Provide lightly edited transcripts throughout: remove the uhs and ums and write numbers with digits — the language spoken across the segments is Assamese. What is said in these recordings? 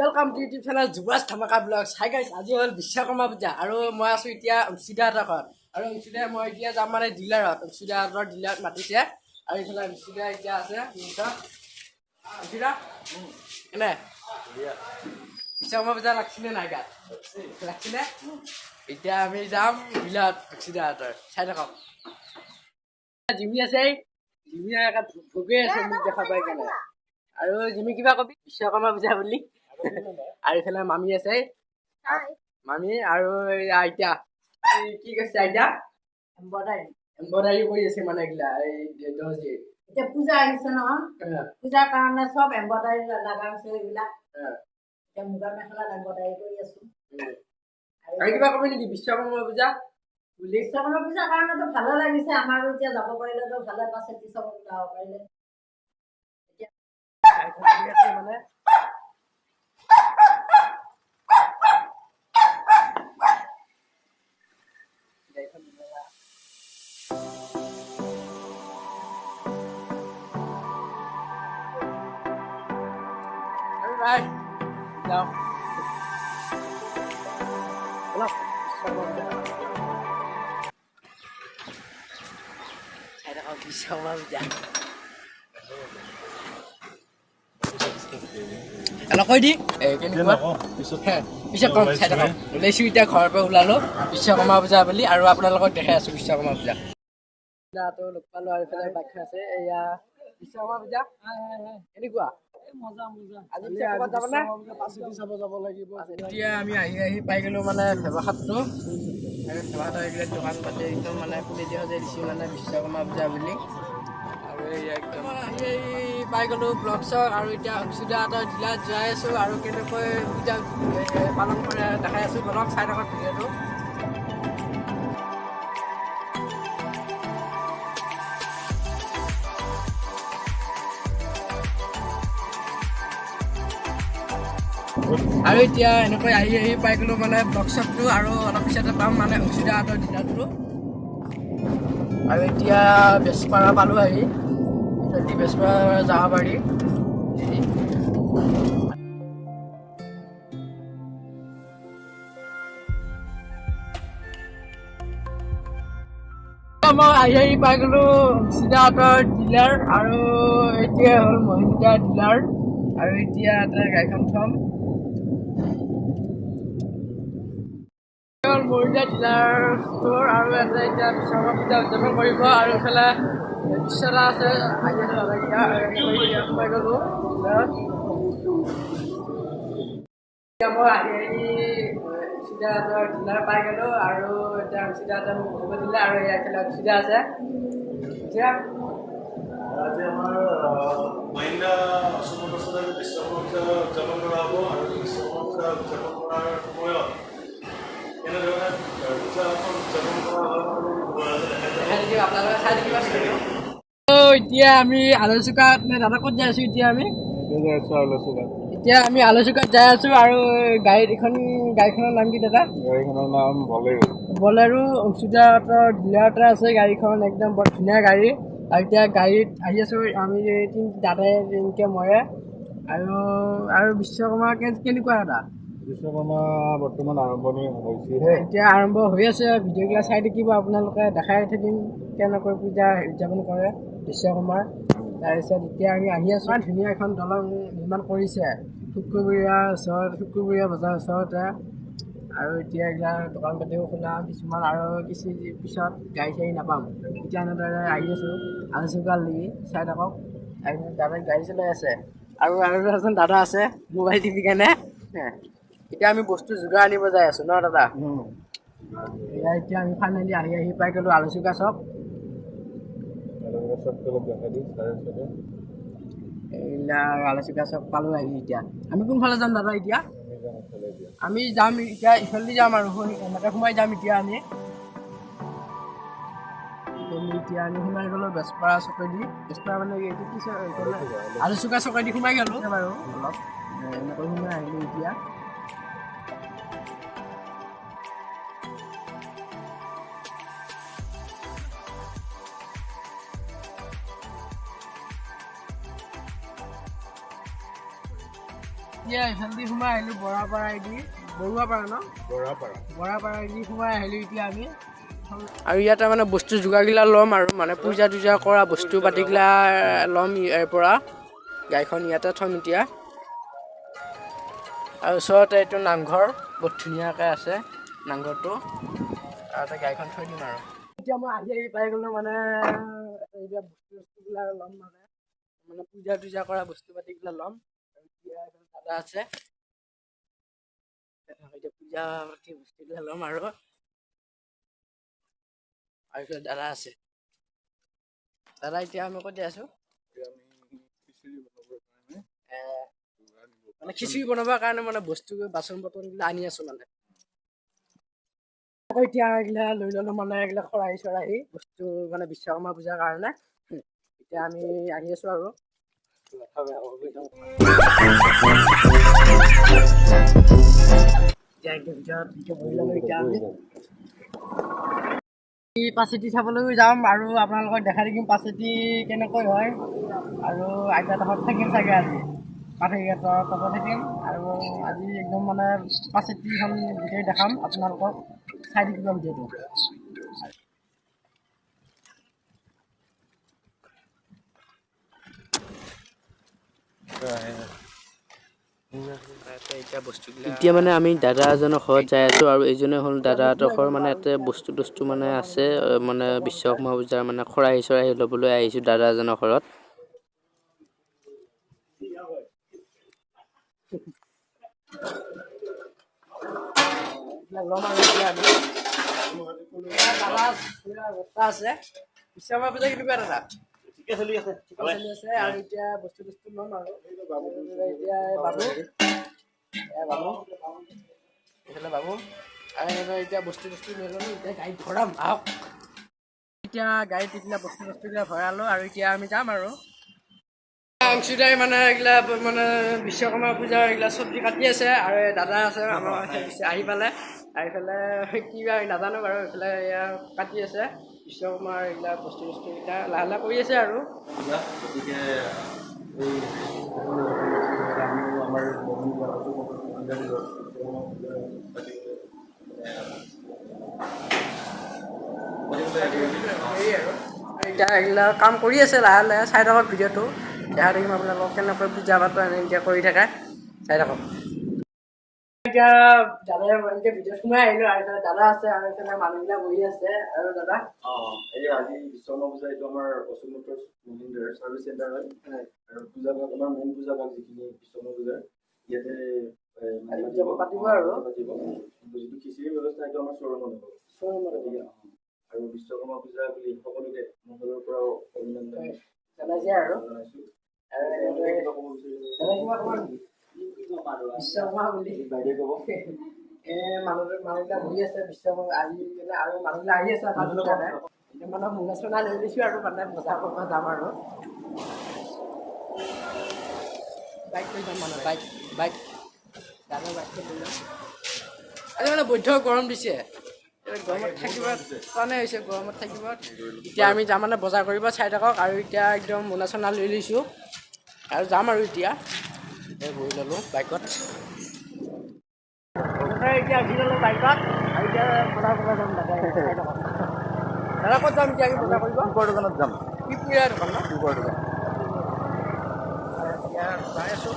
Welcome to YouTube channel Juvraj Dhamaka blogs. Hi guys, আজি হ'ল বিশ্বকৰ্মা পূজা আৰু মই আছোঁ এতিয়া অংশীদাহঁতৰ ঘৰত। আৰু অংশীদাই মই এতিয়া যাম মানে ডিলাৰত, অংশীদাহঁতৰ ডিলাৰত মাতিছে। আৰু এইফালে অংশীদা এতিয়া আছে। অংশীদা কেনে বিশ্বকৰ্মা পূজা লাগছিনে নাই গাত? লাগছিনে? এতিয়া আমি যাম ডিলাৰত অংশীদাহঁতৰ, চাই থাকক। জিমি আছে, জিমি ভোগে আছে মোক দেখা পাই কেনে। আৰু জিমি কিবা কবি বিশ্বকৰ্মা পূজা বুলি? আৰু এইফালে মামী আছে, মামী আৰু আইতা। কি কৈছে আইতা? এম্ব্ৰইডাৰী এম্ব্ৰইডাৰী কৰি আছে মানে এইগিলা এই দৰ্জী। এতিয়া পূজা আহিছে নহয়, পূজাৰ কাৰণে চব এম্ব্ৰইডাৰী লগা হৈছে এইবিলাক। এতিয়া মুগা মেখেলাত এম্ব্ৰইডাৰী কৰি আছো। আৰু কিবা কবি নেকি বিশ্বকৰ্মা পূজা বুলি? বিশ্বকৰ্মা পূজাৰ কাৰণেতো ভালে লাগিছে আমাৰো, এতিয়া যাব পাৰিলেতো ভালে পাছে চাব যাব পাৰিলে। মানে যাওঁ চাই থাকক বিশ্বকৰ্মা পূজা। অলপ কৈ দি কেনেকুৱা পিছত কম, চাই থাকক। ওলাইছোঁ এতিয়া ঘৰৰ পৰা ওলালোঁ বিশ্বকৰ্মা পূজা বুলি আৰু আপোনালোকক দেখাই আছোঁ বিশ্বকৰ্মা পূজা। দাদাটো লগ পালোঁ আৰু এইফালে বাইকখন আছে। এয়া বিশ্বকৰ্মা পূজা কেনেকুৱা? এতিয়া আমি আহি আহি পাই গ'লো মানে ভেবাখাতটো। আৰু ভেবাখাতৰ এইবিলাক দোকান পাতি একদম মানে খুলি দিয়া সজাই দিছে মানে বিশ্বকৰ্মা পূজা বুলি। আৰু একদম আহি আহি পাই গ'লো ব্লক চক। আৰু এতিয়া অংশীদাহঁতৰ ডিলাৰত যাই আছোঁ আৰু কেনেকৈ পূজা পালন কৰে দেখাই আছোঁ। বলক চাই থাকক ভিডিঅ'টো। আৰু এতিয়া এনেকৈ আহি আহি পাই গ'লো মানে ব্লক চকটো। আৰু অলপ পিছতে পাম মানে অংশীদাহঁতৰ ডিলাৰটো। আৰু এতিয়া বেছপাৰা পালোঁ আহি, ইফালেদি বেছপাৰা যাব পাৰি। মই আহি আহি পাই গ'লো অংশীদাহঁতৰ ডিলাৰ। আৰু এতিয়া হ'ল মহিন্দ্ৰা ডিলাৰ। আৰু এতিয়া এটা গাড়ীখন থ'ম। Mahindra dealer store. আৰু ইয়াতে এতিয়া বিশ্বকৰ্মা পূজা উদযাপন কৰিব। আৰু এইফালে বিশ্বদা আছে, আহি আছে দাদাকেইটা। আৰু সোমাই গ'লো ডিলাৰত। এতিয়া মই আহি আহি অংশীদাহঁতৰ ডিলাৰ পাই গ'লো। আৰু এতিয়া অংশীদাহঁতে মোক বহিব দিলে। আৰু এইফালে অংশীদা আছে। এতিয়া আজি আমাৰ মহিন্দ্ৰা অসম মটৰ্ছত আজি বিশ্বকৰ্মা পূজা উদযাপন কৰা হ'ব। আৰু বিশ্বকৰ্মা পূজা উদযাপন কৰাৰ সময়ত কেনেধৰণে পূজাখন উদযাপন কৰা হয় দেখাই থাকিম, আপোনালোকে চাই থাকিব। এতিয়া আমি আলোচুকাত নে দাদা ক'ত যাই আছোঁ এতিয়া আমি? এতিয়া আমি আলোচুকাত যাই আছোঁ। আৰু গাড়ীত এখন গাড়ীখনৰ নাম কি দাদা? গাড়ীখনৰ নাম বলেৰো। বলেৰো অংশীদাহঁতৰ ডিলাৰতে আছে গাড়ীখন, একদম বৰ ধুনীয়া গাড়ী। আৰু এতিয়া গাড়ীত আহি আছোঁ আমি তিনি দাদাই তেনেকৈ ময়ে। আৰু আৰু বিশ্বকৰ্মা কেনেকুৱা দাদা? বিশ্বকৰ্মা বৰ্তমান আৰম্ভণি হৈছেহে, এতিয়া আৰম্ভ হৈ আছে। ভিডিঅ'বিলাক চাই থাকিব আপোনালোকে, দেখাই থাকিম কেনেকৈ পূজা উদযাপন কৰে বিশ্বকৰ্মাৰ। তাৰপিছত এতিয়া আমি আহি আছোঁ। ইমান ধুনীয়া এখন দলং নিৰ্মাণ কৰিছে শুকুৰবৰীয়া ওচৰত, শুকুৰবৰীয়া বজাৰৰ ওচৰতে। আৰু এতিয়া এইবিলাক দোকান পাতিও খোলা কিছুমান। আৰু কিছু পিছত গাড়ী চাড়ী নাপাম। এতিয়া এনেদৰে আহি আছোঁ আলোচুকালৈকে, চাই থাকক। আৰু দাদাই গাড়ী চলাই আছে। আৰু আৰু এজন দাদা আছে মোবাইল টিপি কেনে। এতিয়া আমি বস্তু যোগাৰ আনিব যাই আছোঁ ন দাদা? এয়া এতিয়া আমি ফাইনেলি আহি আহি পাই গ'লোঁ আলোচুকা চক। এইবিলাক আলোচুকা চক পালোঁ আহি। এতিয়া আমি কোনফালে যাম দাদা? এতিয়া আমি যাম এতিয়া ইফালেদি যাম আৰু এনেকৈ সোমাই যাম এতিয়া আমি। এতিয়া আমি সোমাই গ'লোঁ বেছপাৰা চকেদি। বেছপাৰা মানে এইটো কি আলোচুকা চকেদি সোমাই গ'লোঁ বাৰু অলপ এনেকৈ সোমাই আহিলোঁ এতিয়া। এতিয়া এইফালেদি সোমাই আহিলোঁ বৰাপাৰাইদি, বৰুৱাপাৰা ন, বৰাপাৰাইদি সোমাই আহিলোঁ এতিয়া আমি। আৰু ইয়াতে মানে বস্তু যোগাৰগিলা ল'ম আৰু মানে পূজা টূজা কৰা বস্তু পাতিগিলা ল'ম ইয়াৰ পৰা। গাড়ীখন ইয়াতে থ'ম এতিয়া। আৰু ওচৰতে এইটো নামঘৰ, বহুত ধুনীয়াকৈ আছে নামঘৰটো। আৰু তাতে গাড়ীখন থৈ দিম। আৰু এতিয়া মই আহি আহি পাই গ'লোঁ। মানে এতিয়া বস্তু বস্তুবিলাক ল'ম, মানে মানে পূজা টূজা কৰা বস্তু পাতিবিলাক ল'ম। আৰু এতিয়া এইফালে দাদা আছে। এতিয়া পূজা পাতি বস্তুবিলাক ল'ম। আৰু আৰু এইফালে দাদা আছে। দাদা, এতিয়া আমি ক'ত যাই আছোঁ? মানে খিচিৰি বনাবৰ কাৰণে মানে বস্তু বাচন বৰ্তনবিলাক আনি আছোঁ। মানে আকৌ এতিয়া এইগিলা লৈ ল'লোঁ, মানে এইগিলা খৰাহী চৰাহী বস্তু, মানে বিশ্বকৰ্মা পূজাৰ কাৰণে। এতিয়া আমি আহি আছোঁ। আৰু এতিয়া একদম ভিতৰত এতিয়া বহি ল'লোঁ। এতিয়া আমি পাচেতি চাবলৈও যাম আৰু আপোনালোকক দেখাই থাকিম পাচেতি কেনেকৈ হয়। আৰু আইতাহঁত থাকিম চাগে আজি, পাথৰিঘাটৰ তাতে থাকিম। আৰু আজি একদম মানে পাচেতিখন গোটেই দেখাম আপোনালোকক, চাই থাকিব ভিডিঅ'টো। এতিয়া মানে আমি দাদা এজনৰ ঘৰত যাই আছোঁ আৰু এইজনে হ'ল দাদাহঁতৰ ঘৰ। মানে ইয়াতে বস্তু তস্তু মানে আছে, মানে বিশ্বকৰ্মা পূজাৰ মানে খৰাহী চৰাহী ল'বলৈ আহিছোঁ দাদা এজনৰ ঘৰত। এইবিলাক ল'ম। আৰু এতিয়া আমি দাদা বস্তা আছে। বিশ্বকৰ্মা পূজা কেনেকুৱা দাদা? ঠিকে চলি আছে। ঠিকে চলি আছে। আৰু এতিয়া বস্তু তস্তু ল'ম। আৰু এতিয়া বাবু, এ বাবু, এইফালে বাবু। আৰু এনেকৈ এতিয়া বস্তু তস্তু লৈ ল'লো, এতিয়া গাড়ীত ভৰাম আহক। এতিয়া গাড়ীত এইগিলা বস্তু বস্তুবিলাক ভৰালোঁ আৰু এতিয়া আমি যাম। আৰু অংশুদাই মানে এইগিলা মানে বিশ্বকৰ্মা পূজাৰ এইগিলা চব্জি কাটি আছে। আৰু এই দাদা আছে আমাৰ, আহি পালে। আহি পেলাই কিবা নাজানো বাৰু, এইফালে এয়া কাটি আছে বিশ্বকৰ্মাৰ এইগিলা বস্তু বস্তুকেইটা লাহে লাহে কৰি আছে। আৰু পূজা, গতিকে এই আমিও আমাৰ মহিন্দ্ৰা অশোক মহিন্দ্ৰা বিশ্বকৰ্মা পূজা পাতিবলৈ হেৰি আৰু এতিয়া এইগিলা কাম কৰি আছে লাহে লাহে। চাই থাকক ভিডিঅ'টো, দেখাই থাকিম আপোনালোকক কেনেকৈ পূজা পাতো এনেকৈ কৰি থাকে, চাই থাকক। এতিয়া দাদাই এনেকৈ ভিডিঅ'ত সোমাই আহিলোঁ। আৰু এইফালে দাদা আছে আৰু এইফালে মানুহবিলাক বহি আছে। আৰু দাদা, অঁ, এই আজি বিশ্বকৰ্মা পূজা, এইটো আমাৰ অশোক মটৰ্ছ মহিন্দ্ৰাৰ চাৰ্ভিচ চেণ্টাৰ হয়। আৰু পূজা ভাগ, আমাৰ মেইন পূজা ভাগ যিখিনি বিশ্বকৰ্মা পূজাৰ ইয়াতে আজি পূজা পাতিব আৰু। পাতিব। কিন্তু যিটো খিচিৰিৰ ব্যৱস্থা, সেইটো আমাৰ শ্ব'ৰুমত হ'ব। গতিকে আৰু বিশ্বকৰ্মা পূজা বুলি সকলোকে মোৰ ফালৰ পৰাও অভিনন্দন জনাইছে আৰু জনাইছোঁ। আৰু তেওঁলোকে এনেদৰে কিবা ক'ব বিচাৰিছে? দাদা, কিবা ক'ব নেকি বিশ্বকৰ্মা বুলি? বাইদেৱে ক'ব। এ মানুহবিলাক বহি আছে বিশ্বকৰ্মা আহি কেনে। আৰু মানুহবিলাক আহি আছে তাত। এতিয়া মানে মোনা চোনা লৈ লৈছোঁ আৰু মানে বজাৰ কৰিব যাম। আৰু বাইক লৈ যাম, মানে বাইক বাইক দাদাৰ বাইকটো লৈ যাম আজি। মানে বৈধ্য গৰম দিছে, এই গৰমত থাকিব টানেই হৈছে, গৰমত থাকিব। এতিয়া আমি যাম মানে বজাৰ কৰিব, চাই থাকক। আৰু এতিয়া একদম মোনা চোনা লৈ লৈছোঁ আৰু যাম। আৰু এতিয়া এই বহি ল'লোঁ বাইকত। এতিয়া উঠি ল'লোঁ বাইকত আৰু এতিয়া বজাৰ কৰিব যাম। দাদা, চাই থাকক। দাদা, ক'ত যাম এতিয়া আমি বজাৰ কৰিব? কুকুৰৰ দোকানত যাম। কি পুৰা দোকান ন? কুকুৰৰ দোকান। আৰু এতিয়া যাই আছোঁ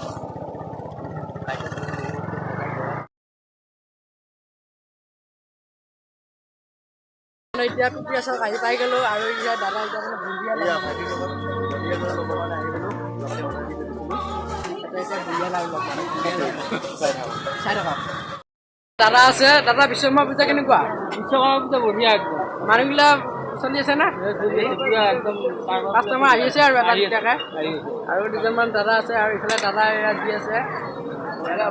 বাইকত। এতিয়া কুকুৰা চক আহি পাই গ'লোঁ। আৰু এতিয়া দাদা এতিয়া মানে বুন্দিয়া এয়া লাৰু ভাইটিৰ লগত বুন্দিয়া লাৰু ল'বৰ কাৰণে আহি গ'লোঁ। লগতে অৰ্ডাৰ দি থৈ দিছিলোঁ। তাতে এতিয়া বুন্দিয়া লাৰু ল'ম, মানে বুন্দিয়া লাৰু। চাই থাকক। চাই থাকক। দাদা আছে। দাদা, বিশ্বকৰ্মা পূজা কেনেকুৱা? বিশ্বকৰ্মা পূজা বঢ়িয়া একদম। মানুহগিলা চলি আছে না? পুৰা একদম। কাষ্টমাৰ আহি আছে আৰু এটা দুটাকে। আহি আছে। আৰু দুজনমান দাদা আছে। আৰু ইফালে দাদা এয়া দি আছে।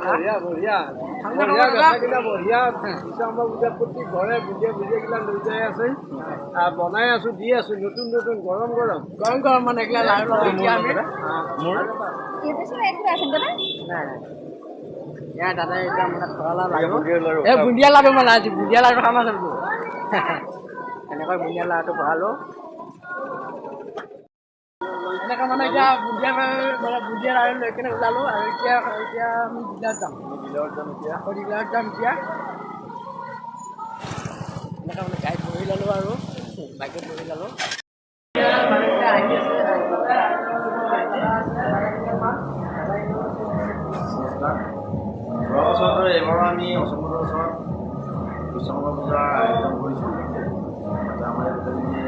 বঢ়িয়া বঢ়িয়া। ঠাণ্ডা খাব দাদা? বেচা বঢ়িয়া। বিশ্বকৰ্মা পূজা প্ৰতি ঘৰে বুন্দিয়া বুন্দিয়াগিলা লৈ যাই আছে, বনাই আছো, দি আছো নতুন নতুন গৰম গৰম। গৰম গৰম মানে এইগিলা লাৰু ল'ম এতিয়া আমি। মোৰ নাই নাই, ইয়াৰ দাদাই এতিয়া মানে ভৰালা লাৰু। বুন্দিয়া লাৰু। এই বুন্দিয়া লাৰু, মানে আজি বুন্দিয়া লাৰু খাম আচলতে। এনেকৈ বুন্দিয়া লাৰুটো ভৰালোঁ। এনেকৈ মানে এতিয়া বুন্দিয়া মানে বুন্দিয়া আৰু লৈ কেনে ওলালোঁ আৰু এতিয়া এতিয়া আমি ডিলাৰত যাম। ডিলাৰত যাম এতিয়া। আকৌ ডিলাৰত যাম এতিয়া। এনেকৈ মানে গাড়ীত বহি ল'লোঁ আৰু বাইকত বহি ল'লোঁ। মানুহকেইটা আহি আছে। নমস্কাৰ। যোৱা বছৰৰ দৰে এইবাৰো আমি অচমতৰ ওচৰত বিশ্বকৰ্মা পূজাৰ আয়োজন কৰিছোঁ। তাতে আমাৰ গোটেইখিনি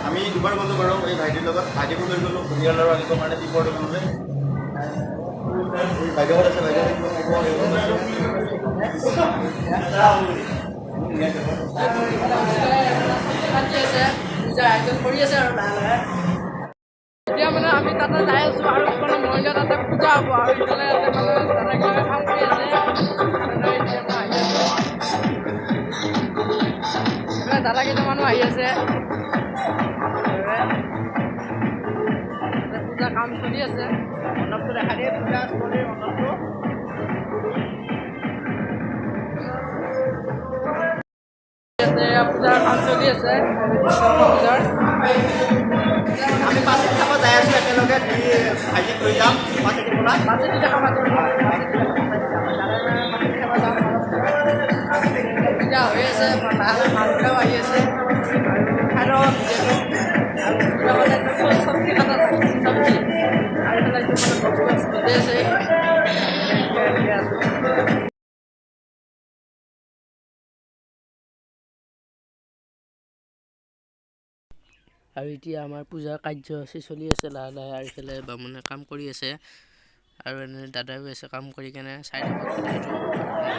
আমি দুবাৰ গ'লোঁ বাৰু এই ভাইটিৰ লগত। ভাইটিকো লৈ গ'লোঁ বুন্দিয়াৰ লাড়ু আনিবৰ কাৰণে টিপৰ দোকানলৈ। বাইদেউহঁত আছে, বাইদেউ পূজা আয়োজন কৰি আছে আৰু লাহে লাহে। এতিয়া মানে আমি তাতে যাই আছোঁ আৰু মানে মৰিগাঁও তাতে পূজা হ'ব আৰু ইফালে ইয়াতে মানে দাদাকেইজনে কাম কৰি আছে। মানে এতিয়া মই আহি আছোঁ, এইফালে দাদা কেইটামানো আহি আছে। পূজা কাম চলি আছে। মণ্ডপটো দেখা দিয়ে, পূজা স্থলীৰ মণ্ডপটো। ইয়াতে পূজাৰ কাম চলি আছে, বিশ্বকৰ্মা পূজাৰ। আমি পাচেতি খাব যাই আছোঁ একেলগে, ভাইটিক লৈ যাম পাচেতিৰ পৰা। পাচেতি দেখা পাতি পূজা হৈ আছে, লাহে লাহে মানুহবিলাকো আহি আছে আৰু খাই লওঁ ভিডিঅ'টো। আৰু পূজা মানে চব্জি কাটা, চব্জি আৰু এইফালে এইটো মানে বক্স বক্স বজাই আছে। এনেকৈ আছোঁ। আৰু এতিয়া আমাৰ পূজাৰ কাৰ্যসূচী চলি আছে লাহে লাহে। আৰু ইফালে বামুণে কাম কৰি আছে আৰু এনে দাদাও আছে কাম কৰি কেনে চাই থাকক ভিডিঅ'টো।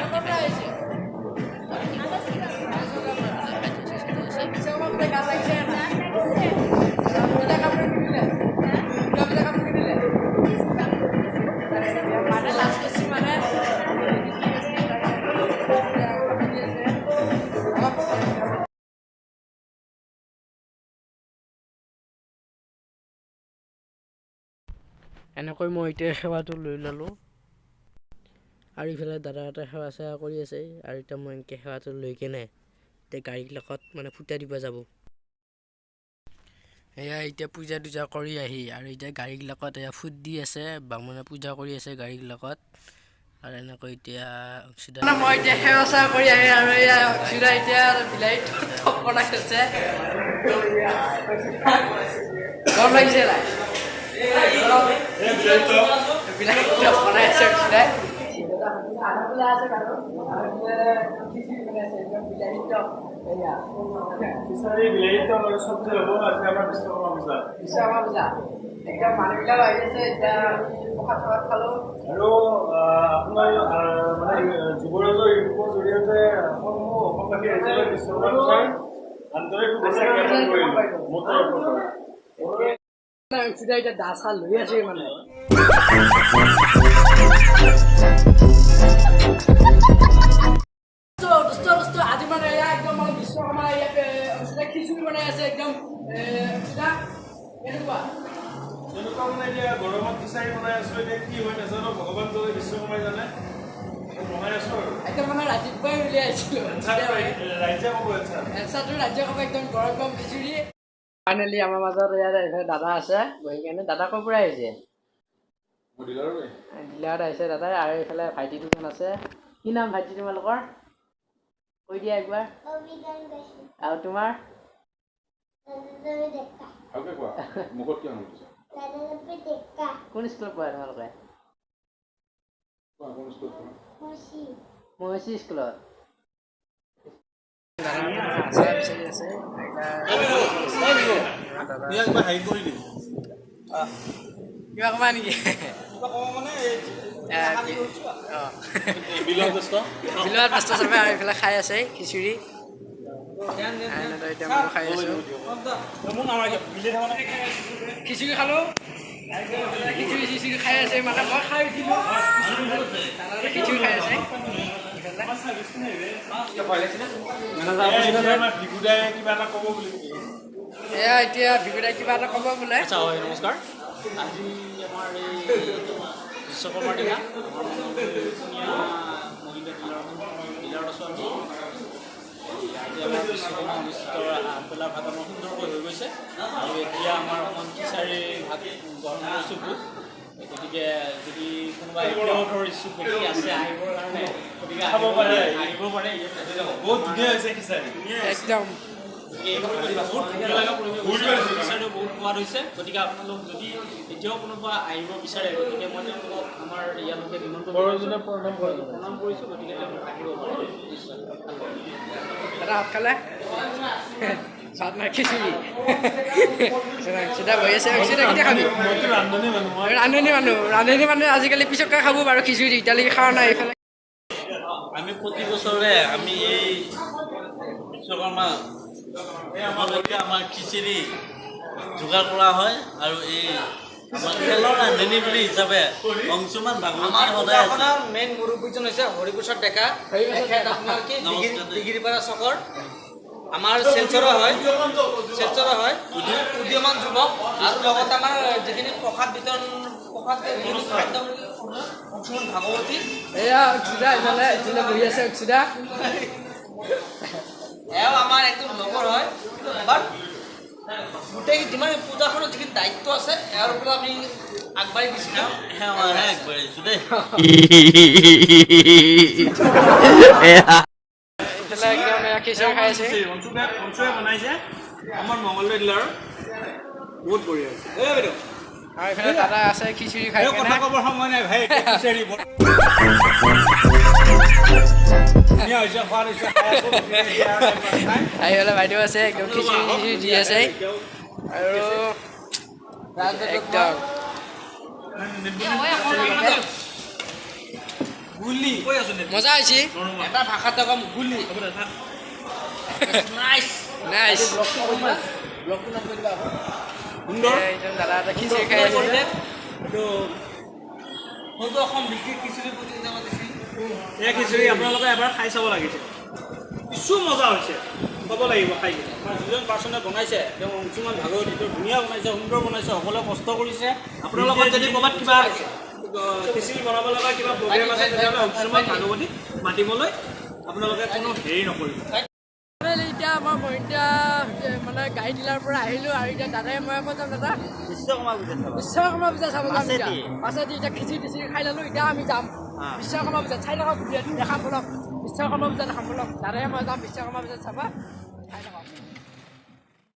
কাৰ্যসূচী চলি আছে। বিশ্বকৰ্মা পূজা গাত লাগিছে নাই? পূজা কাপোৰ কিনিলে? পূজা পূজা কাপোৰ কিনিলে? মানে লাজ কৰিছে মানে। এনেকৈ মই এতিয়া সেৱাটো লৈ ল'লোঁ আৰু ইফালে দাদাহঁতে সেৱা চেৱা কৰি আছে। আৰু এতিয়া মই এনেকৈ সেৱাটো লৈ কেনে এতিয়া গাড়ীবিলাকত মানে ফুটা দিব যাব। এয়া এতিয়া পূজা টূজা কৰি আহি আৰু এতিয়া গাড়ীবিলাকত এয়া ফুট দি আছে, বামুণে পূজা কৰি আছে গাড়ীবিলাকত। আৰু এনেকৈ এতিয়া অংশীদাৰ মই এতিয়া সেৱা চেৱা কৰি আহি আৰু এয়া অংশীদাৰ এতিয়া বিলাহী টপ বনাই আছে। গৰম লাগিছে নাই? বিলাহী টপ বনাই আছে অংশীদাই। আছে বাৰু, বিলাহী টপ। এয়া খিচাৰি, বিলাহী টক আৰু চব্জি হ'ব আজি আমাৰ বিশ্বকৰ্মা পূজা। বিশ্বকৰ্মা পূজা একদম মানুহবিলাক আহি আছে। এতিয়া আমি প্ৰসাদ চসাদ খালোঁ। আৰু আপোনাৰ মানে যুৱৰাজৰ ইউটিউবৰ জৰিয়তে সমূহ অসমবাসী ৰাইজলৈ বিশ্বকৰ্মা পূজাৰ আন্তৰিক শুভেচ্ছা জ্ঞাপন কৰিলোঁ মোৰ তৰফৰ পৰা। অংশীদাৰ এতিয়া দা চা লৈ আছে মানে। দোস্ত দোস্ত, আজি মানে এয়া একদম মানে বিশ্বকৰ্মা ইয়াত অংশীদাৰ খিচুৰি বনাই আছে একদম। অংশীদাৰ কেনেকুৱা? তেনেকুৱা মানে এতিয়া গৰমত খিচাৰি বনাই আছোঁ। এতিয়া কি হয় নাজানো, ভগৱান জানে, বিশ্বকৰ্মাই জানে। বনাই আছোঁ আৰু একদম মানে ৰাতিপুৱাই উলিয়াইছিলোঁ। ৰাজ্যে ক'ব এনচাৰ। এনচাৰটো ৰাজ্য ক'ব। একদম গৰম গৰম খিচুৰি। ফাইনেলি আমাৰ মাজত ইয়াত এইফালে দাদা আছে বহি কেনে। দাদা ক'ৰ পৰা আহিছে? ডিলাৰত আহিছে দাদা। আৰু এইফালে ভাইটি দুজন আছে। কি নাম ভাইটি তোমালোকৰ? কৈ দিয়া একবাৰ। আৰু তোমাৰ? কোন স্কুলত পঢ়া তোমালোকে? মহৰ্ষি স্কুলত। আচাৰ বিচাৰি আছে। কিবা ক'বা নেকি? বিলত ব্যস্ত চবে আৰু এইফালে খাই আছে খিচিৰি। এতিয়া মই খাই আছোঁ, খিচিৰি খালোঁ। খিচিৰি চিচিৰি খাই আছে মানে মই খাই উঠিলোঁ, খিচিৰি খাই আছে। এয়া এতিয়া ভিগুদাই কিবা এটা ক'ব বোলে। আচ্ছা হয়, নমস্কাৰ। আজি আমাৰ এই বিশ্বকৰ্মাৰ দিনা আমাৰ মহিন্দ্ৰা ডিলাৰত আছোঁ আমি। আজি আমাৰ বিশ্বকৰ্মা অনুষ্ঠিত আগবেলাৰ ভাত আমাৰ সুন্দৰকৈ হৈ গৈছে আৰু এতিয়া আমাৰ অকণমান খিচাৰি ভাত গ্ৰহণ কৰিছোঁ ভোগ। গতিকে যদি কোনোবা এতিয়াও ধৰ ইচ্ছুক ব্যক্তি আছে আহিবৰ কাৰণে, গতিকে খাব পাৰে। আহিব পাৰে ইয়াত। বহুত ধুনীয়া হৈছে খিচাৰি। একদম। গতিকে এই পৰিৱেশ বহুত ধুনীয়া লগা পৰিৱেশ হৈছে আৰু খিচাৰিও বহুত সোৱাদ হৈছে। গতিকে আপোনালোক যদি এতিয়াও কোনোবা আহিব বিচাৰে, গতিকে মই তেওঁলোকক আমাৰ ইয়ালৈকে নিমন্ত্ৰণ কৰিছোঁ, প্ৰণাম কৰিছোঁ। গতিকে তেওঁলোক আহিব পাৰে নিশ্চয়, ভাল লাগিব। দাদা, ভাত খালে? ভাত নাই, খিচিৰি। চিধা বহি আছে। চিধা কেতিয়া খাবি? মইতো ৰান্ধনী মানুহ মই। ৰান্ধনী মানুহ, ৰান্ধনী মানুহ আজিকালি পিছতকৈ খাব বাৰু খিচিৰি, এতিয়ালৈকে খোৱা নাই এইফালে। আমি প্ৰতি বছৰে আমি এই বিশ্বকৰ্মা উপলক্ষে আমাৰ খিচিৰি যোগাৰ কৰা হয় আৰু এই আমাৰ খেলৰ ৰান্ধনী বুলি হিচাপে অংশুমান ভাগৱতী আমাৰ সদায় আছে। পূজাখনৰ মেইন মুৰব্বীজন হৈছে হৰিপ্ৰসাদ ডেকা। তেখেত আপোনাৰ কি নমস্কাৰ দেই। ডিগিৰিপাৰা চকৰ, আমাৰ চেলচৰো হয়, চেলচৰো হয়, উদীয়মান যুৱক। আৰু লগতে আমাৰ যিখিনি প্ৰসাদ বিতৰণ, প্ৰসাদ যিখিনি খাদ্য, অংশুমান ভাগৱতী। এয়া অক্ষিতা, ইফালে ইফালে বহি আছে অক্ষিতা। এওঁ আমাৰ একদম লগৰ হয়, বাট গোটেই যিমান পূজাখনৰ যিখিনি দায়িত্ব আছে, ইয়াৰ ওপৰত আমি আগবাঢ়ি দিছিলোঁ। সেৱাহে আগবাঢ়িছোঁ দেই। ইফালে একদম এয়া খিচিৰি খাই আছে। অংশুৱে বনাইছে আমাৰ মংগলদৈ ডিলাৰৰ, বহুত বঢ়িয়া হৈছে। এই বাইদেউ। আৰু এইফালে দাদা আছে খিচিৰি খাই এই কথা কেনে। ক'বৰ সময় নাই ভাই। খিচাৰি বৰ ধুনীয়া হৈছে, সোৱাদ হৈছে, খাই আছো। আৰু এইফালে বাইদেউ আছে, একদম খিচিৰি চিচিৰি দি আছে আৰু একদম গুলি। মজা হৈছে। এটা ভাষাতে কম, গুলি, নাইচ। নাইচ। সুন্দৰ। এইজন দাদা এটা খিচিৰি খাই আছে। এইটো সদৌ অসম ভিত্তিক খিচিৰি প্ৰতিযোগিতা পাতিছিল। এই খিচিৰি আপোনালোকে এবাৰ খাই চাব লাগিছিল। কিছু মজা হৈছে ক'ব লাগিব খাই কিনে। আমাৰ যিজন পাৰ্চনে বনাইছে, তেওঁ অংশুমান ভাগৱতী, তেওঁ ধুনীয়া বনাইছে, সুন্দৰ বনাইছে, সকলোৱে কষ্ট কৰিছে। আপোনালোকৰ যদি ক'ৰবাত কিবা খিচিৰি বনাব লগা কিবা প্ৰগ্ৰেম আছে, তেতিয়াহ'লে অংশুমান ভাগৱতীক মাতিবলৈ আপোনালোকে কোনো হেৰি নকৰিব। এতিয়া মই মহিন্দ্ৰা মানে গাড়ী ডিলাৰ পৰা আহিলোঁ আৰু এতিয়া দাদাই মই ক'ত যাম দাদা? বিশ্বকৰ্মা পূজা চাব। বিশ্বকৰ্মা পূজা চাব যাম এতিয়া। পাছেদি। পাছেদি এতিয়া খিচিৰি টিচিৰি খাই ল'লোঁ, এতিয়া আমি যাম বিশ্বকৰ্মা পূজাত। চাই থাকক ভিডিঅ'টো, দেখাম বলক, বিশ্বকৰ্মা পূজা দেখাম বলক। দাদাই মই যাম বিশ্বকৰ্মা পূজাত চাব। চাই থাকক।